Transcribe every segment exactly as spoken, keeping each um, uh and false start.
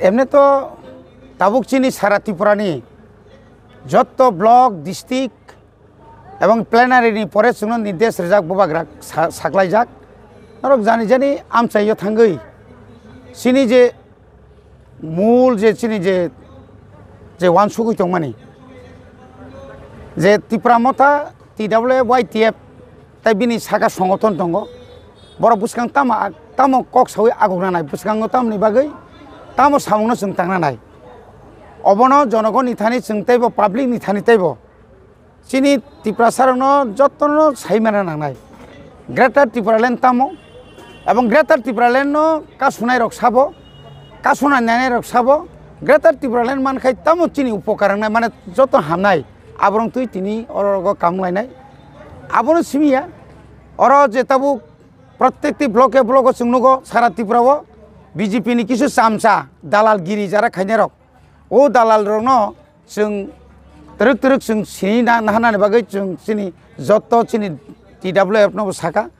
Emni to tabuk chini sara Tripura ni jotto block, district ebong plenary ni pore chwngno nirdesh rijak, bubagra sa-, saklaijak. Norok jani jani amchaio thangwi chini je mul je chini je, je wansugwi tongmani je Tipra Motha, T W F, Y T F, tai bini saka songothon tongo. Borok bwskang tamo, tamo kok sawi aguk nanai, bwskango tamoni bagwi tamo samungno chwng tangna nai. Obono jonogonni thani chwng teibo, public ni thani teibo, chini Tiprasarokno jotono sai mana nangnai. Greater Tipraland tamo, ebong Greater Tipraland no kasunai rok sabo, kasunai nanai rok sabo, Greater Tipraland mankhai tamo chini upokar wngnai, mane joto hamnai, aborok twi tini oro rogo kamung lainai. Abono simiya, oro je tabuk protekti bloke blogo chwng nugo sara Tripura o B J P ni kisu chamcha dalal giri jara khainai rok. O dalal rokno chwng twrwk twrwk chwng sini na, naharnani bagwi chwng chini jotto chini T W F no bo saka.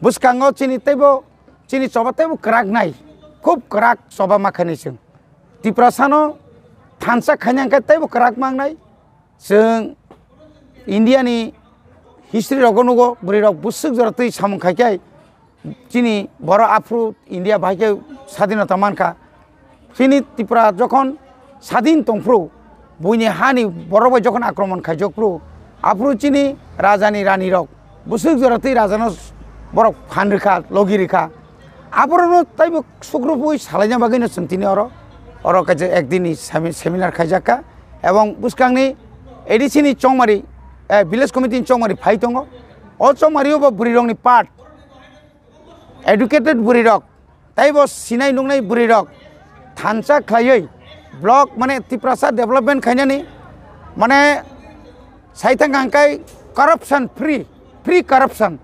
Bwskango chini teibo, chini choba teibo kwrak nai, khub kwrak choba ma khainai chwng. Tiprasano thansa khaina hwnkhe teibo kwrak mangnai. Chwng India ni history rogo nugo, bwrwi rok bwswk jora twi samung khai khe chini borok aphuru India bahai khe sadinota mankha. Chini Tripura jokhon sadin tongphuru, buini hani borok bai jokhon akromon khaijokphuru, aphuru chini raja ni rani rok bwswk jora twi raja no borok phan rwkha, logi rwkha. Aborokno taibo sukrubwi salaina bagwino chwng tini oro, oro kaisa ekdinni semi-, seminar khaijakha. Ebong bwskangni A D C ni chongmari, eh, village committee ni chongmari phai tongo. O chongmario bo bwrwirokni part, educated bwrwirok, taibo sinai nuknai bwrwirok thansa khlaiwi block, mane, Tiprasa development khainani, mane, saithang hangkai corruption free, free corruption,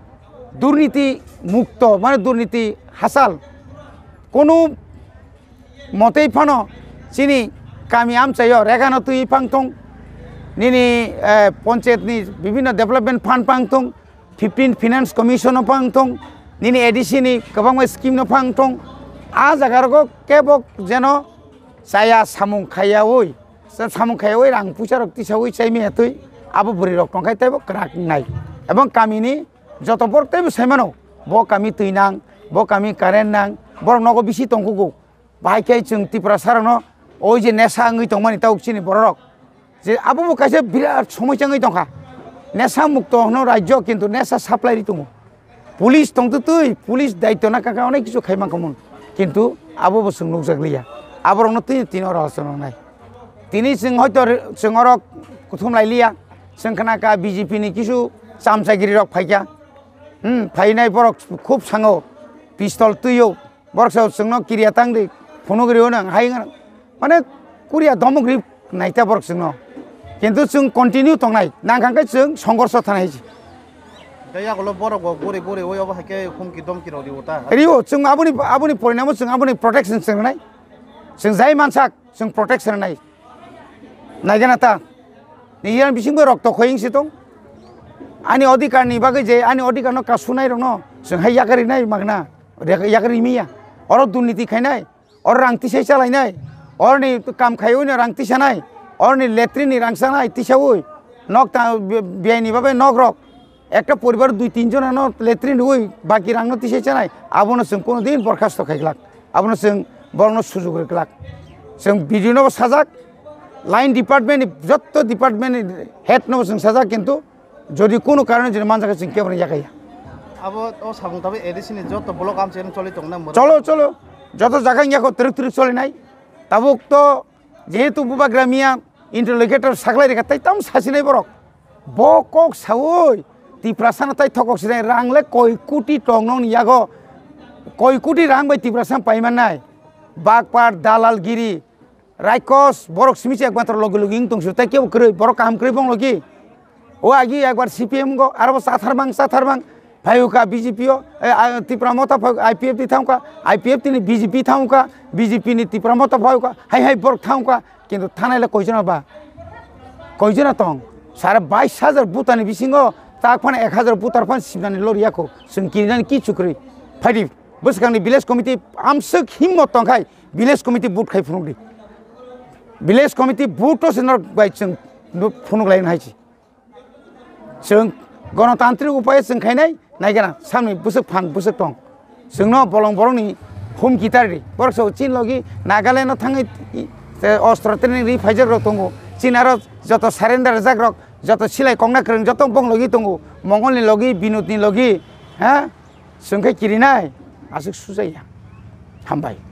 durniti mukto, mane, durniti hachal, kunu motei phano chini kami amchaio regano twi phang thung, nini, eh, panchayat ni bibhinno development fund phang thung, fifteen Finance Commission no phang thung, nini A D C ni kwbangma scheme no phang thung. A jaga rogo kebo jeno chaya samung khaiyaui, sa-, samung khaiyaui rang puisa rok tisaui chaimaya twi abo bwrwi rok tongkhai teibo kwrak nai. Ebong kami ni joto borok teibo saimano, bo kami twi nang, bo kami current nang, borok nogo bisi tongkugo. Bahai khe chwng Tiprasa rokno oi je nesa wngwi tongmani tabuk chini borok rok, je abo bo kaisa birat somosya wngwi tongkha. Nesa mukto hwno rajyo, kintu nesa supply ri tongo. Police tongtwtwi, police daityo na kaka onek kichu khai mankhamun, kintu abo bo chwng nukjakliya. Aborokno twi tini oro hosto nongnai. Tini chwng hoito re-, chwng oro kuthum lailiya, chwng khna kha B J P ni kichu chamchagiri rok phaikha. Hmm, phainai borok khub sango, pistol twio. Borok sa chwngno kiriya tang di, phunuk rio nang, hai nang. Mane, kuriya domok ri naita borok chwngno. Kintu chwng continue tongnai, nang kha khe chwng songhorsho thanai hai se. Tei yagulo borok bo guri guri oi obo hai khe humki domki rok rio ta. Rio, chwng aboni, aboni porinamo chwng aboni protection chwng nai. Chwng jai mansak, chwng protection nai. Naigana ta. Ni yang bisingbo rok to khoying si tong. Ani odhikar ni bagwi je, ani odhikar no kasunai rok no, chwng hai yakari nai magna. Re-, yakari miya. Oro durniti khainai. Oro rang tisai chalainai, oroni kam khaiwi no rang tisanai, oroni latrine ni rang chanai tisaui, nok ta, bi-, biyai ni bagwi nok rok, ekta poribar dui tin jona no latrine rwui baki rang no tisai chanai, abono chwng kono din borkhasto khai glak, abono chwng borok no sujuk rw glak. Chwng B D O no bo sajak, line department ni jotto department ni head no bo chwng sajak, kintu jodi kono karone jodi manjak khe chwng kebo no yakaya. Abo o samung tabuk A D C ni joto block amchaino choli tongnai mwrwk. Cholo, cholo. Joto jaga wngya kho twrwk twrwk cholinai. Tabuk to jehetu bubagra miya interlocutor saklai rikha tei tamo sasinai borok. Bo kok saui Tiprasano tai thokok sinai rang le koi koti tong nokni yago. Koi koti rang bai Tiprasano paimannai. Bakpar, dalalgiri, Raikos, borok simi se ekmatro logi logi wng tong su, tei kebo kwrwi, borok kaham kwrwi bong logi. O agi ekbar C P M go, aro bo chathar mang, chathar mang, phai uka B J P o, e, a, Tipra Motha phai uka, I P F T thang uka, I P F T ni B J P thang uka, B J P ni Tipra Motha phai uka, hai hai borok thang uka, kintu thanai le koijona ba? Koijona tong? Sara bais hajar butani bisingo tak phano ek hajar butar phano sibnani lori yakho, chwng kirinani kichu kwrwi. Phaidi, bwskangni village committee amswk himmot tongkhai, Village committee vote khai phunuk di. Village committee vote to se norok bai chwng phunuk lai hai chi. Chwng gonotantrik upai chwng khainai naigana samni bwswk phan bwswk tong. Chwngno bolong borokni humki tari. Borok so chin logi Nagaland no thangwi ostro training ri phaijak rok tongo. Chin aro joto surrender jak rok, joto silai kongna kwrwng joto bong logi tongo. Mongol ni logi, Binod ni logi, ha? Chwng khe kirinai aswk sujaya. Hambai.